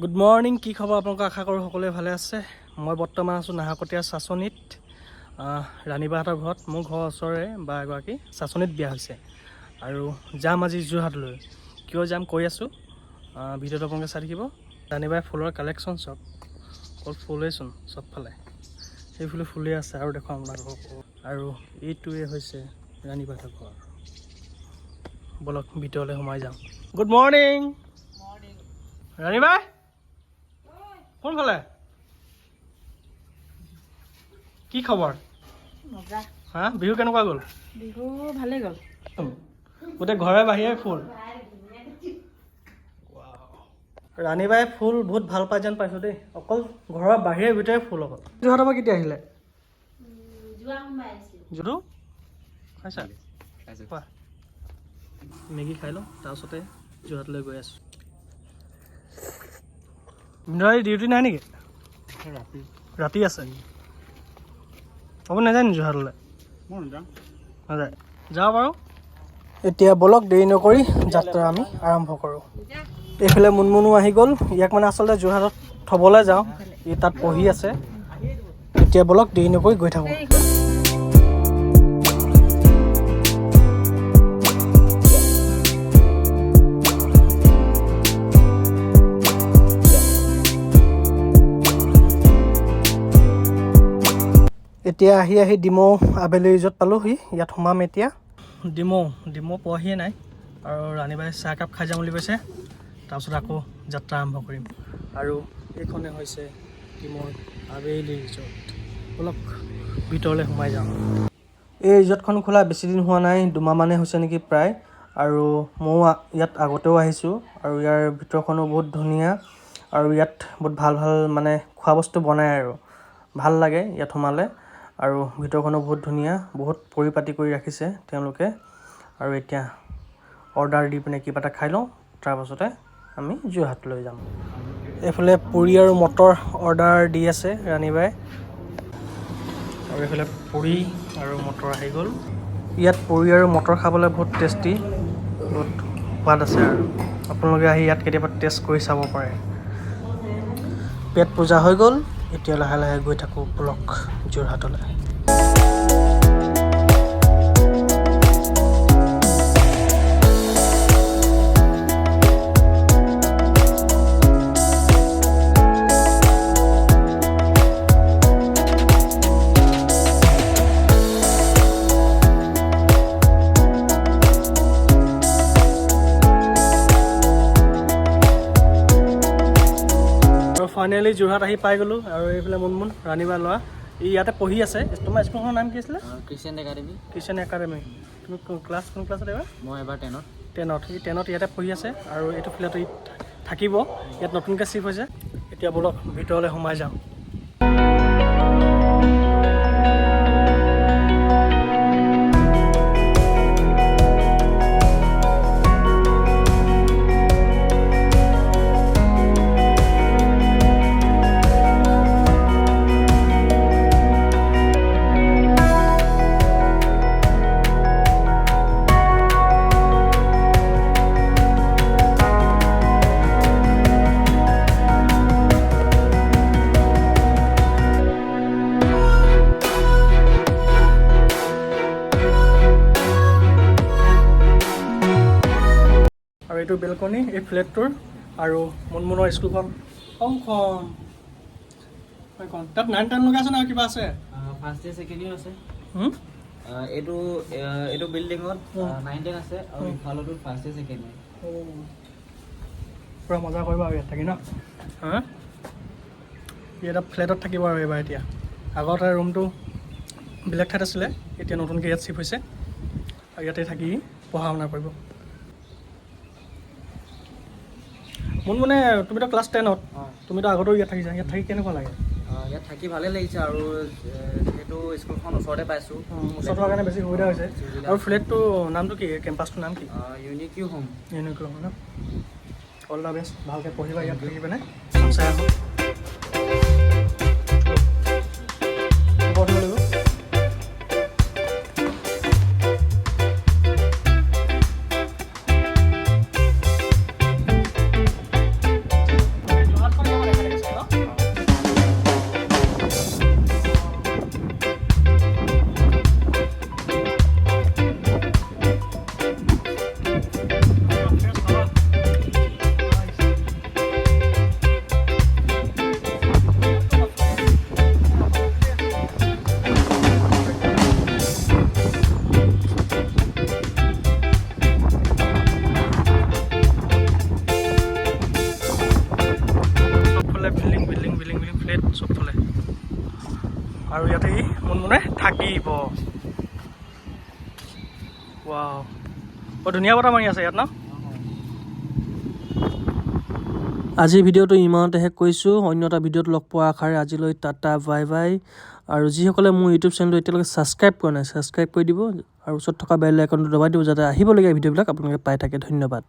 Good morning, কি খবৰ আপোনালোকৰ? আশা কৰোঁ সকলোৱে ভালে আছে। মই বৰ্তমান আছোঁ নাহৰকটীয়া চাচনীত, ৰাণীবাহঁতৰ ঘৰত। মোৰ ঘৰৰ ওচৰৰে বা এগৰাকী চাচনীত বিয়া হৈছে আৰু যাম আজি যোৰহাটলৈ। কিয় যাম কৈ আছোঁ, ভিডিঅ'টো আপোনালোকে চাই থাকিব। ৰাণীবাই ফুলৰ কালেকশ্যন চব, অকল ফুলেইচোন চবফালে, সেইফালে ফুলেই আছে। আৰু দেখুৱাম আপোনালোকক। আৰু এইটোৱে হৈছে ৰাণীবাহঁতৰ ঘৰ। ব'লক, ভিতৰলৈ সোমাই যাওঁ। গুড মৰ্ণিং ৰাণীবাই, কোনফালে? কি খবৰ? মজা। হা, বিহু কেনেকুৱা গ'ল? বিহু ভালেই গ'ল। গোটেই ঘৰে বাহিৰে ফুল। ৰাণীবাই ফুল বহুত ভাল পাই যেন পাইছোঁ দেই। অকল ঘৰৰ বাহিৰে ভিতৰে ফুল অকল। যোৰহাটৰ পৰা কেতিয়া আহিলে? যোৱা সোমবাৰে আহিছিল। যদু খাইছা? খোৱা। মেগী খাই লওঁ, তাৰপাছতে যোৰহাটলৈ গৈ আছোঁ। ডিউটি নাই নেকি? ৰাতি আছে। আপুনি নাযায় নি যোৰহাটলৈ? নাযায়, যাওঁ বাৰু। এতিয়া ব'লক, দেৰি নকৰি যাত্ৰা আমি আৰম্ভ কৰোঁ। এইফালে মুনমুনো আহি গ'ল। ইয়াক মানে আচলতে যোৰহাটত থ'বলৈ যাওঁ, ই তাত পঢ়ি আছে। এতিয়া ব'লক, দেৰি নকৰি গৈ থাকোঁ। এতিয়া আহি আহি ডিমৌ আবেলি ৰিজৰ্ট পালোহি। ইয়াত সোমাম এতিয়া। ডিমৌ ডিমৌ পোৱাহিয়ে নাই আৰু ৰাণীবাই চাহ একাপ খাই যাম বুলি কৈছে। তাৰপিছত আকৌ যাত্ৰা আৰম্ভ কৰিম। আৰু এইখনে হৈছে ডিমৌৰ আবেলি ৰিজৰ্ট। ব'লক, ভিতৰলৈ সোমাই যাওঁ। এই ৰিজৰ্টখন খোলা বেছি দিন হোৱা নাই, 2 মাহমানেই হৈছে নেকি প্ৰায়। আৰু ময়ো ইয়াত আগতেও আহিছোঁ আৰু ইয়াৰ ভিতৰখনো বহুত ধুনীয়া আৰু ইয়াত বহুত ভাল ভাল মানে খোৱা বস্তু বনায় আৰু ভাল লাগে ইয়াত সোমালে। আৰু ভিতৰখনো বহুত ধুনীয়া, বহুত পৰিপাটি কৰি ৰাখিছে তেওঁলোকে। আৰু এতিয়া অৰ্ডাৰ দি পিনে কিবা এটা খাই লওঁ, তাৰপাছতে আমি যোৰহাটলৈ যাম। এইফালে পুৰি আৰু মটৰ অৰ্ডাৰ দি আছে ৰাণীবাই। আৰু এইফালে পুৰি আৰু মটৰ আহি গ'ল। ইয়াত পুৰি আৰু মটৰ খাবলৈ বহুত টেষ্টি, বহুত সোৱাদ আছে আৰু আপোনালোকে আহি ইয়াত কেতিয়াবা টেষ্ট কৰি চাব পাৰে। পেট পূজা হৈ গ'ল, এতিয়া লাহে লাহে গৈ থাকোঁ ব'লক যোৰহাটলৈ। আৰু ফাইনেলি যোৰহাট আহি পাই গ'লোঁ। আৰু এইফালে মুনমুন, ৰাণীবা ল'ৰা, ই ইয়াতে পঢ়ি আছে। তোমাৰ স্কুলখনৰ নাম কি আছিলে? Christian academy. Christian academy. তুমি ক্লাছ কোন ক্লাছত এইবাৰ? মই এবাৰ 10ত। 10ত। ই 10ত ইয়াতে পঢ়ি আছে আৰু এইটো ফ্লেটত ই থাকিব। ইয়াত নতুনকৈ চিফ্ট হৈছে। এতিয়া ব'লক, ভিতৰলৈ সোমাই যাওঁ। আৰু এইটো বেলকনি এই ফ্লেটটোৰ। আৰু মুনমুনৰ স্কুলখন অংখন এইখন। তাত 9 10 লগা আছে নে আৰু কিবা আছে? ফাৰ্ষ্ট ইয়েৰ, ছেকেণ্ড ইয়েৰ আছে। হুম? এইটো বিল্ডিঙত 9 10 আছে আৰু ইফালতো ফাৰ্ষ্ট ইয়েৰ, ছেকেণ্ড ইয়েৰ। পূৰা মজা কৰিব আৰু ইয়াত থাকি ন। হা, ই এটা ফ্লেটত থাকিব আৰু এইবাৰ। এতিয়া আগতে ৰুমটো বেলেগ ঠাইত আছিলে, এতিয়া নতুনকৈ ইয়াত চিফ্ট হৈছে আৰু ইয়াতে থাকি পঢ়া শুনা কৰিব। মোৰ মানে তুমিতো ক্লাছ 10ত, তুমিতো আগতেও ইয়াত থাকিছা। ইয়াত থাকি কেনেকুৱা লাগে? ইয়াত থাকি ভালেই লাগিছে আৰু যিহেতু স্কুলখন ওচৰতে পাইছোঁ। ওচৰত হোৱাৰ কাৰণে বেছি সুবিধা হৈছে। আৰু ফ্লেটটো নামটো কি? কেম্পাছটোৰ নাম কি? Unique you home. এনেকুৱা হয় ন। অল the best, ভালকৈ পঢ়িবা ইয়াত থাকি পিনে। চাই আহোঁ। ওপৰত উঠিব লাগিব। যোৰহাট। চবফালে building, building, building, building, flat চবফালে। আৰু ইয়াতে ই মুনমুনে থাকিব। ৱাও, বৰ ধুনীয়া বতাহ মাৰি আছে ইয়াত ন? আজিৰ ভিডিঅ'টো ইমানতে শেষ কৰিছোঁ। অন্য এটা ভিডিঅ'ত লগ পোৱাৰ আশাৰে আজিলৈ টাটা, বাই বাই। আৰু যিসকলে মোৰ ইউটিউব চেনেলটো এতিয়ালৈকে ছাবস্ক্ৰাইব কৰা নাই, ছাবস্ক্ৰাইব কৰি দিব আৰু ওচৰত থকা বেল আইকনটো দবাই দিব, যাতে আহিবলগীয়া ভিডিঅ'বিলাক আপোনালোকে পাই থাকে। ধন্যবাদ।